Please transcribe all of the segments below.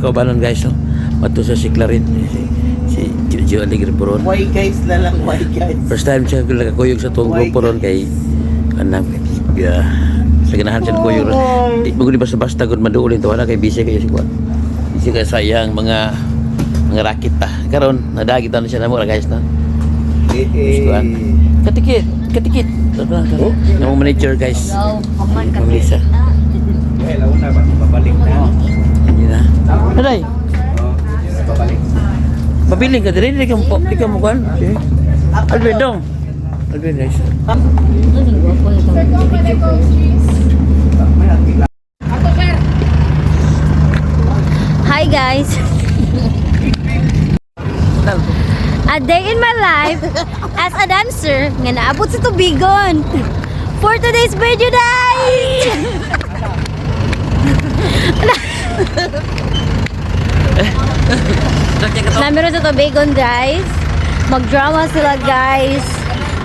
kaubanon, guys, no. Mato sa si Clarin, si Gio Alegre Buron. Why guys na lang, why guys? First time siya nakakuyog sa tuong Why, grupo ron kay kanang sa ganahan siya kuyog ron. Di mo gud basta-basta gud maduolin to wala kay busy kayo si kuan. Busy kayo sa iyang mga racket ta. Karon nadagi ta na siya namo ra, guys, no. Eh, eh. Kuan. Katikit, katikit. Tara, tara. Namo manager, guys. Ma'am Lisa. Eh, launa ba? Babalik na. Hindi na. Aday, Oh, babalik. pabiling ka diri, di ka mo kuan. Okay. Alvin dong. Alvin, guys. Hi guys! A day in my life as a dancer nga naabot sa tubigon. For today's video, guys! Namiro sa tubigon, guys. Magdrama sila, guys.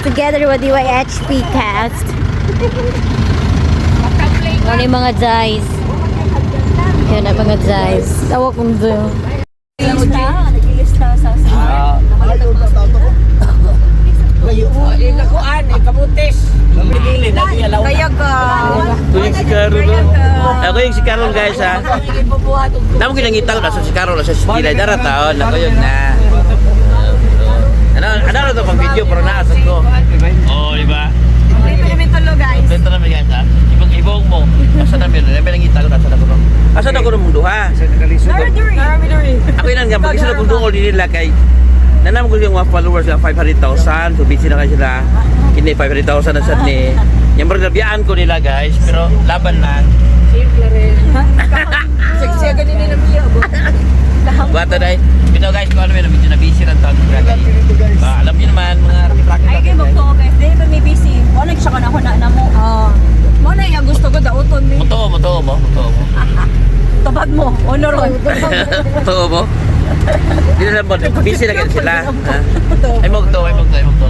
Together with DYHP cast. Ano yung mga guys? Kaya na mga guys. Tawa kong doon. Ako yung si Carol. Ako yung si Carol, guys, ha. Namo ginangita ko sa si Carol sa Sila dara taon ako yun na. Ano ano na to pang video pero naasad ko. Oh, di ba? Kompleto namin, guys, ha. Ibang ibong mo. Asa namin, namin nangita ko asa na ko. Asa na ko mong duha. Ako yun ang pag sila kung duol nila kay nanam ko yung mga followers na 500,000, so busy na kayo sila. Kini 500,000 na sad ni. Yung nabiyaan ko nila, guys, pero laban lang. Bata dahil, ito guys, kung ano yun, medyo na busy lang taon ko. Ah, alam niyo naman, mga racket Ay, kay magtuo guys. Dili pa may busy. Wala siya ka na ako na mo. Ah. Mo na iya gusto ko dauton mi. Mutuo, mutuo mo, mutuo mo. Tabag mo. Honor ron. Mutuo mo. Hindi na lang ba, busy na kayo sila. Ha? Ay, magto, ay magto, ay magto.